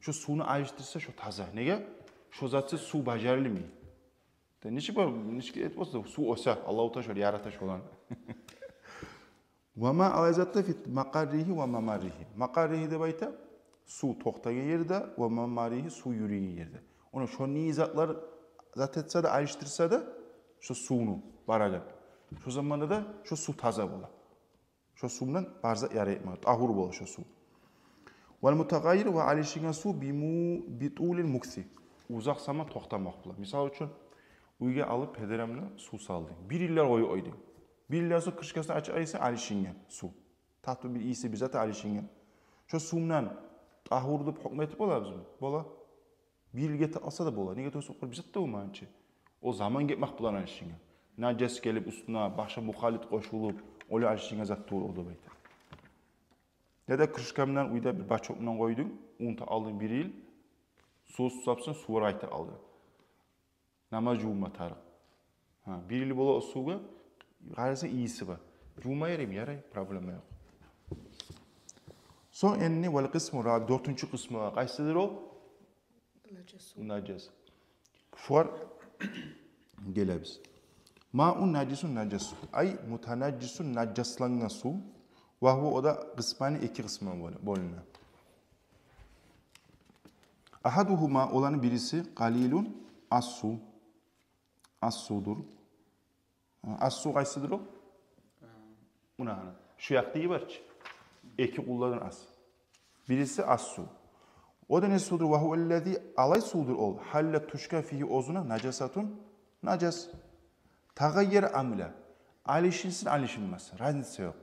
шо сувну алышдырса, шо таза. Неге? Шо затсыз сув бажарылмай. Да нечик бар, нечик эт болса, сув оьсе, Аллагьу Таала шолар ярата шоланы. Ва ма, алай затда, фи макъарригьи ва мамарригьи. Макъарригьи деп айта сув токътагъан ерде, ва мамарригьи сув юрюйген ерде. Ону шо не затлар зат этсе де, алышдырса да, шо сувну барагъан, шо заманда да шо сув таза бола. Шо сувдан бар зат ярай этме, тагьур бола шо сув. Вал мутагъаййир, ва алышынгъан сув, биму-, битулил мукси, узакъ заман токътамакъ булан. Мисал учун, уьйге алып педерамны сув салдынг, бир йыллар къоюп къойдунг. Бир йылдан сонг крышкасын ачып къарайсан, алышынгъан сув. Тату бир ийиси, бир заты алышынгъан. Шо сувдан тагьур деп гьукму этип болабызмы? Бола. Бир йыл гетип къалса да бола. Неге тюгюл, бир зат да болмагъан чы. О заман гетмек булан алышынгъан. Нажас гелип уьстюне, башгъа мухаллит къошулуп, олай алышынгъан зат тюгюл о деп айта. Яда крышкадан, уьйде бир бачок булан къойдунг, унутуп къалдынг бир йыл, сув сусапсан, сувгъа къайтып къалды. Намаз жувма тарыкъ. Гьа, бир йыл бола о сувгъа, къарасанг, ийиси бар. Жувма яраймы? Ярай, проблема ёкъ. Сонг энни вал къисму раби, дёртюнчю къысму къайсыдыр ол? Нажас сув. Нажас. Шогъар гелебиз. Маун нажисун, нажас сув. Ай мутанажжисун, нажаслангъан сув. Ва гьува, о да къисмани, эки къысмгъа бёлю-, бёлюне. Агьадугьума, оланы бириси, къалилун, аз сув. Аз сувдур. Аз сув къайсыдыр ол? Муна гьана, шу якъдагъы бар чы, эки къулладан аз. Бириси аз сув. О да не сувдур? Ва гьуваллази, алай сувдур ол, гьалла, тюшген, фигьи, оьзюне, нажасатун, нажас. Тагъаййара ам ла, алышынсын, алышынмаса, разница ёкъ.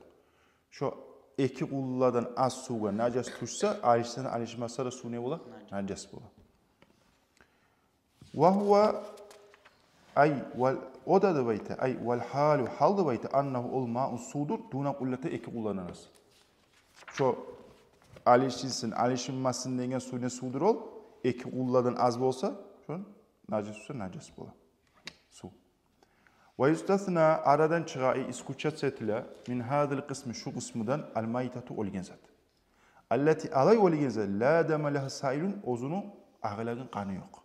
Шо эки къулладан аз сувгъа нажас тюшсе, алышса да, алышмаса да, сув не бола? Нажас. Нажас бола. Ва гьува, ай, вал, о да деп айта, ай, вал гьалу, гьал деп айта, аннагьу, ол, маун, сувдур, дуна къуллатайни, эки къулладан аз. Шо алышынсын, алышынмасын деген сув не сувдур ол? Эки къулладан аз болса, шо нажас тюшсе, нажас бола сув. Ва юстасна, арадан чыгъа, исключаться этиле, мин гьазал къисми, шу къысмудан, ал майтату, оьлген зат. Аллати, алай оьлген зат, ла дама лагьа саилун, оьзюню агъылагъан къаны ёкъ.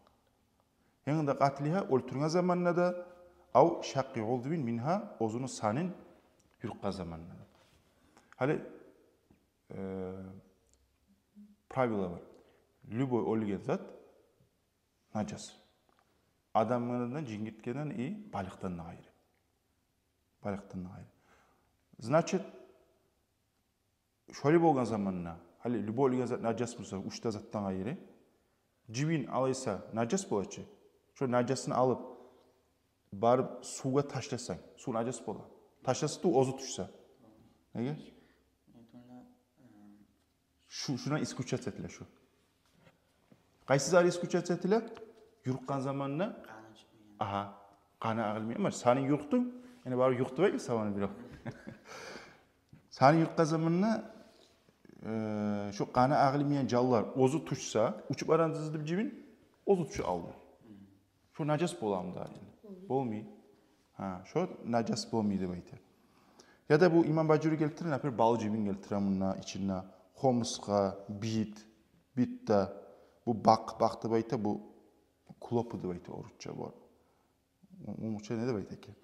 Гьинда къатлигьа, оьлтюрген заманда да, ав шакъкъи удвин мингьа, оьзюню санын юркъгъан заманда да. Гьали, э, правила бар. Любой оьлген зат нажас. Адамдан, жингирткеден и балыкъдан да къайры. Балыкъдан да къайры. Значит, шолай болгъан заманда, гьали любой оьлген зат нажас буса, уьч де затдан къайры, жибин алайса нажас бола чы. Шо нажасын алып, барып сувгъа ташласанг, сув нажас бола. Ташласа да, оьзю тюшсе. Неге? Шу, шундан исключаться этиле шу. Къайсы зат исключаться этиле? Юркъгъан заманда. Къаны чыкъмайгъан. Агьа. Къаны агъылмай. Амма санын юркъдунг, яни барып юркъ деп айтма саваны бирев. Санын юркъгъан заманда, э, шо къаны агъылмайгъан жанлар оьзю тюшсе, учуп барагъан зызы деп жибин, оьзю тюшюп алды. Шо нажас боламы дагъы? Болмай. Болмай. Гьа, шо нажас болмай деп айта. Яда бу имам Бажури гелтире, например, бал жибин гелтире мунда ичинде, хомусгъа, бит, бит де, бу бакъ, бакъ деп айта, бу клопы деп айта орусча бар. О-, орусча не деп айта экен?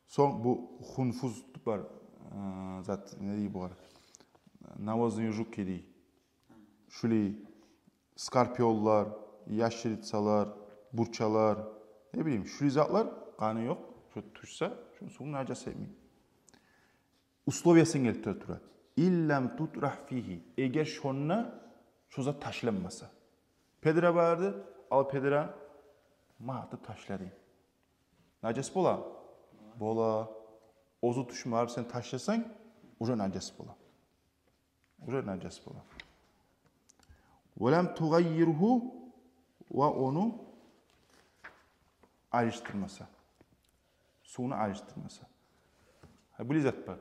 Сонг бу хунфуз бар, э, зат, не дей бугъар? Навозный жук дей. Шулай скорпионлар, ящерицалар, бурчалар, не билейим, шулай затлар, къаны ёкъ, шо тюшсе, шо сув нажас этмей. Условиясын гелтире тура. Иллам тутрагь фигьи, эгер шонда шо зат ташланмаса. Педера барды, ал педера, магъа ташладынг. Нажас бола? Бола. Оьзю тюшмей, сен ташласанг, уже нажас бола. Уже нажас бола. Ва лам тугъаййиргьу, ва ону алышдырмаса. Сувну алышдырмаса. Гьа, булай зат бар.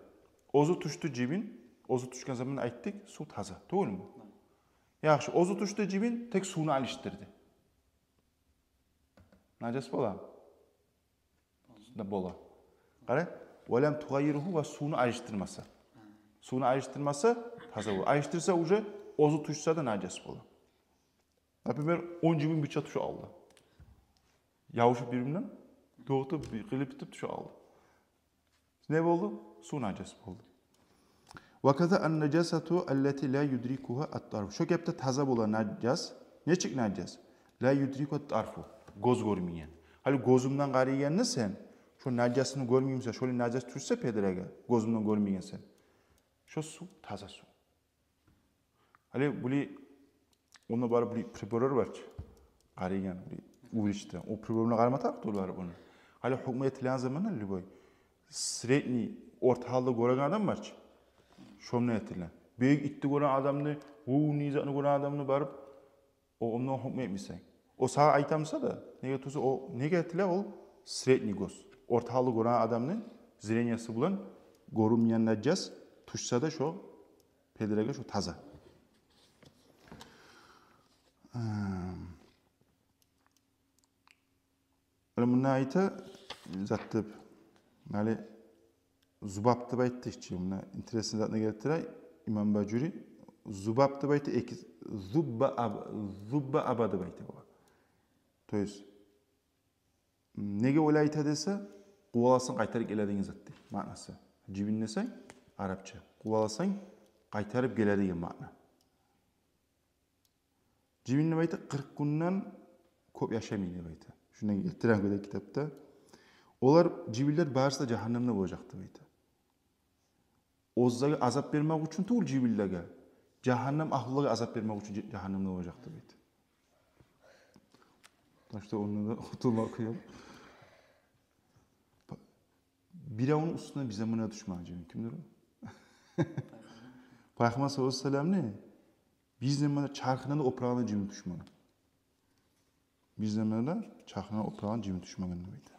Оьзю тюшдю жибин, оьзю тюшген заман айтдыкъ, сув таза, тюгюлмю? Яхшы, оьзю тюшдю жибин, тек сувну алышдырды. Нажас бола? Да бола. Къара, ва лам тугъаййиргьу, ва сувну алышдырмаса. Сувну алышдырмаса, таза бола. Алышдырса, уже оьзю тюшсе де нажас бола. Например, он жибин бирче тюшюп къалды. Явушуп бир-биринден, токътап, бир къылып битип тюшюп къалды. Не болду? Сув нажас болду. Ва каза ан-нажасату аллати ла юдрикугьа ат-тарф. Шо кепде таза бола нажас. Нечик нажас? Ла юдрикугьа ат-тарфу. Гёз гёрмейген. Гьали гёзюнгден къарайгъанда сен, шо нажасны гёрмеймисен, шолай нажас тюшсе педреге, гёзюнгден гёрмейген сен. Шо сув таза сув. Гьали булай, онда бар булай приборлар бар чы. Къарайгъан булай увеличить. О приборну къарама тарыкъ тюгюл бар ону. Гьали гьукму этилген заманда любой средний, орталыкъда гёреген адам бар чы. Шондан этилген. Бек итти гёрген адамны, о не затны гёрген адамны барып, о, ондан гьукму этмейсен. О сагъа айтамса да, неге тюгюл, о неге этиле, ол средний гёз. Орталыкъда гёреген адамны зрениясы булан гёрюнмейген нажас тюшсе де шо педреге, шо таза. Гьм. Гьали мунда айта, зат деп, гьали зубаб деп айтды чы, мунда интересный затны гелтире имам Бажури. Зубаб деп айта, эки, зубба аб-, зубба аба деп айта бугъар. То есть, неге олай айта десе, къуваласанг къайтарып геле деген зат деп маънасы. Жибин десенг, арапча, къуваласанг къайтарып геле деген маъна. Жибин деп айта, къыркъ гюнден кёп яшамай деп айта. Шундан гелтирген кюйде китапда. Олар, жибинлер барысы да жагьаннемде болажакъ деп айта. Оьзлеге азап бермек учун тюгюл жибинлеге, жагьаннем агьлулагъа азап бермек учун жа-, жагьаннемде болажакъ деп айта. Так что ондан да къутулмакъ къыйын. Па-, биревню уьстюне бир заманда тюшмеген жибин кимдир о? Пайхаммар саллаллагьу алайгьи ва салламны бир заманда чархына да опурагъан жибин тюшмеген. Бир заманда чархына опурагъан жибин тюшмеген деп айта.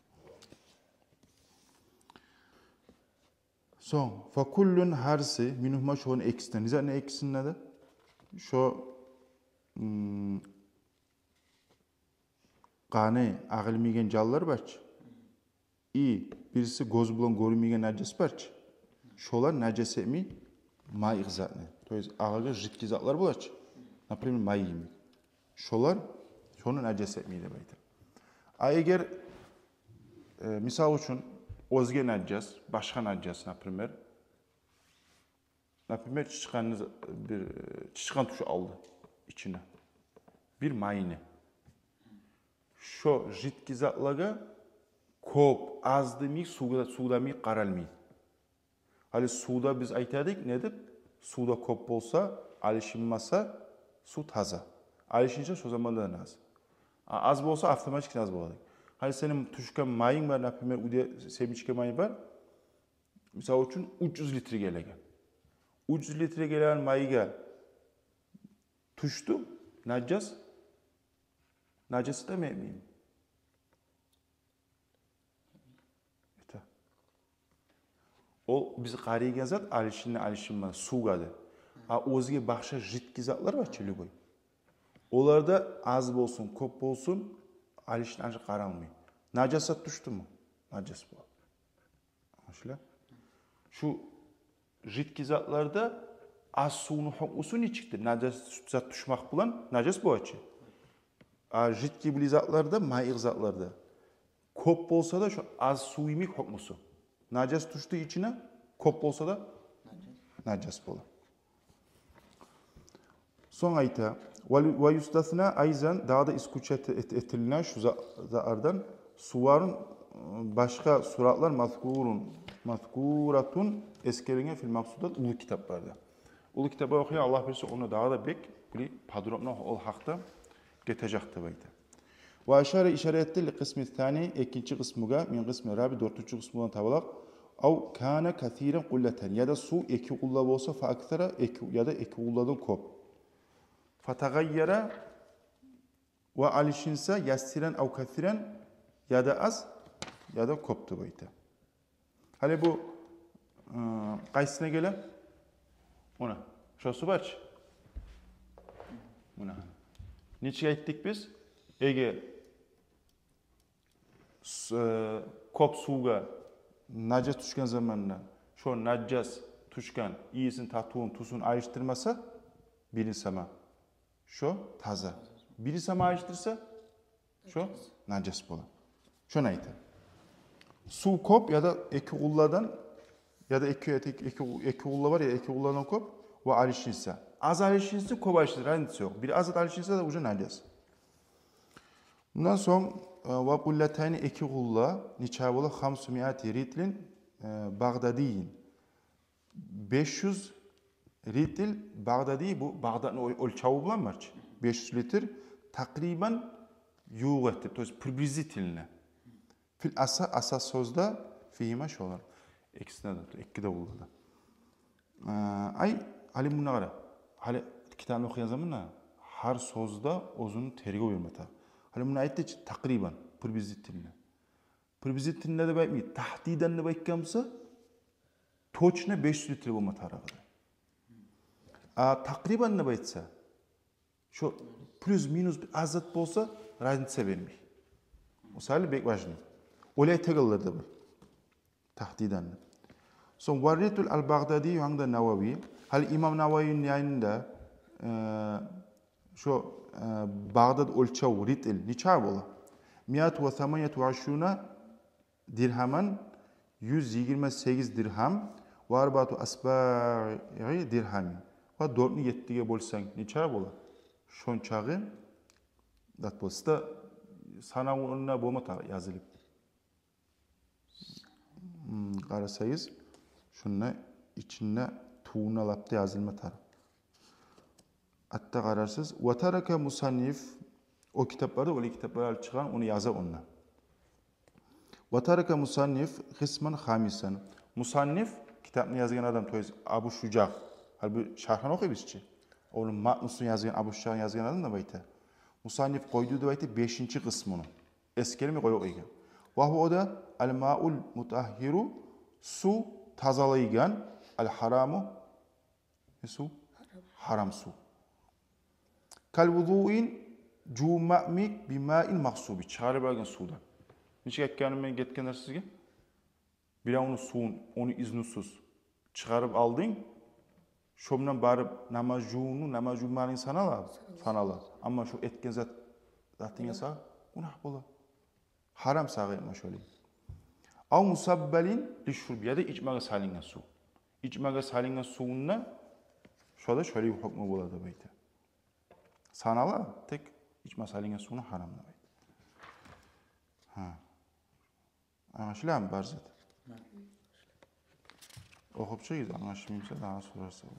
Сонг, факуллун, гьарси, мингьума, шону экисинден. Не затны экисинде де? Шо, м, къаны агъылмайгъан жанлар бар чы. И бириси гёз булан гёрюнмейген нажас бар чы. Шолар нажас этмей майы затны. То есть агъагъа жидкий затлар бола чы. Например, май йимик. Шолар, шону нажас этмей деп айта. А эгер, э, мисал учун, оьзге нажас, башгъа нажас, например, например, чычкъанны, бир, э, чычкъан тюшюп къалды ичине. Бир майны. Шо жидкий затлагъа кёп, аз демей, сувгъа, сувда демей къаралмай. Гьали сувда биз айтадыкъ, не деп? Сувда кёп болса, алышынмаса, сув таза. Алышынса, шо заманда да нажас. А аз болса, автоматически нажас болады. Гьали сени тюшген майынг бар, например, уьйде семечка майы бар. Мисал учун, уьч юз литр гелеген. Уьч юз литр гелеген майгъа тюшдю нажас, нажас этмейми? Эте. Ол биз къарайгъан зат алышынма, алышынма, сувгъа деп. А оьзге башгъа жидкий затлар бар чы, любой. Олар да аз болсун, кёп болсун, алышынма, къаралмай. Нажас зат тюшдюмю? Нажас бола. Англашыла? Шу жидкий затларда аз сувну гьукмусу нечикдир? Нажас зат тюшмек булан нажас бола чы. А жидкий булай затларда, майы затларда кёп болса да, шо аз сув йимик гьукмусу. Нажас тюшдю ичине, кёп болса да нажас бола. Сонг айта: «Ва ю-, ва юстасна айзан», дагъы да исключать эт-, этилине шу за-, затлардан, «суварун», башгъа суратлар, «мазкурун», «мазкуратун», эсгерилген, «фил максудат», уллу китапларда. Уллу китапны охуйгъан, Аллагь берсе, онда дагъы да бек булай подробно ол гьакъда гетежек деп айта. «Ва ашара», ишара этди, «ли къисми сани», экинчи къысмугъа, «мин къисми раби», дёртюнчю къысмудан табалакъ, «ав кана касиран къуллатан», яда сув эки къулла болса, «фа аксара», эки, яда эки къулладан кёп. «Фа тагъайяра», ва алышынса, «яссиран ав касиран», яда аз, яда кёп деп айта. Гьали бу, ы, къайсына геле? Муна, шосу бар чы. Муна. Нечик айтдыкъ биз? Эгер с-, э, кёп сувгъа нажас тюшген заманда, шо нажас тюшген ийисин, татывун, тюсюн алышдырмаса, бирин сама, шо таза. Бирин сама алышдырса, шо нажас бола. Шону айта. Сув кёп яда эки къулладан, яда эки, эки, эки, эки къулла бар, я эки къулладан кёп, ва алышынса. Аз алышынса, кёп алышынса, разница ёкъ. Бир аз зат алышынса да, уже нажас. Мундан сонг, э, ва къуллатайни, эки къулла, нече бола? Хамсумиати ритлин, э, багъдадийин. Беш юз ритл багъдадий, бу Багъдатны оь-, оьлчевю булан бар чы. Беш юз литр, такърибан, ювукъ этип, то есть приблизительно. Фил аса-, асас сёзде, фигьима, шолар. Экисинде де, эки де къуллада. Э, ай, гьали мунда къара. Гьали китапны охуйгъан заманда гьар сёзде оьзюню тергев берме тарыкъ. Гьали мунда айтды чы, такърибан, приблизительно. Приблизительно деп айтмай, тагьдидан деп айтгъан буса, точно беш юз литр болма тарыкъ эди. А такърибан деп айтса, шо плюс-минус бир аз зат болса, разница бермей. Мисалы, бек важный. Олай айтагъанлар да бар. Тагьдидан. Сонг ва ритл ал-Багъдади, янда Навави. Гьали имам Нававини янында, э, шо, э, Багъдат оьлчев, ритл нече бола? Миату ва саманияту ва ишруна диргьаман, юз йигирма сегиз диргьам, ва арбаату асбаи диргьамин. Ва дёртню еттиге бёлсенг, нече бола? Шончагъы зат бола. Сизде санавунда болма тарыкъ язылып. М, къарасагъыз, шунда ичинде, тувунда лап да язылма тарыкъ. Артда къарарсыз. Ва тарака мусанниф, о китапларда, олай китаплар алып чыкъгъан, ону яза онда. Ва тарака мусанниф къисман хамисан. Мусанниф, китапны язгъан адам, то есть Абу Шужагь. Гьали бу шаргьын охуйбуз чы. Ону матнусун язгъан, Абу Шужагьны язгъан адам да, деп айта. Мусанниф къойду, деп айта, бешинчи къысмуну. Эсгермей къоюп къойгъан. Ва гьува, о да, ал-маул мутагьгьиру, сув тазалайгъан, ал-гьараму, не сув? Гьарам сув. Кал вузуин, жувунмакъ йимик, би маин магъсуби, чыгъарып алгъан сувдан. Нечик айтгъаным мен гетген дарс сизге? Биревню сувун ону изнусуз чыгъарып алдынг, шондан барып намаз жувунув, намаз жувунмагъанынг санала, санала. Амма шо этген зат, затынг сагъа гюнагь бола. Гьарам сагъа этме шолай. Ав мусаббалин лишурби, яда ичмеге салынгъан сув. Ичмеге салынгъан сувунда шо да шолай гьукму бола, деп айта. Санала, тек ичме салынгъан сувну гьарам, деп айта. Гьа. Англашыламы бар зат? Охуп чыгъыгъыз, англашылмаса дагъы сорарсыз.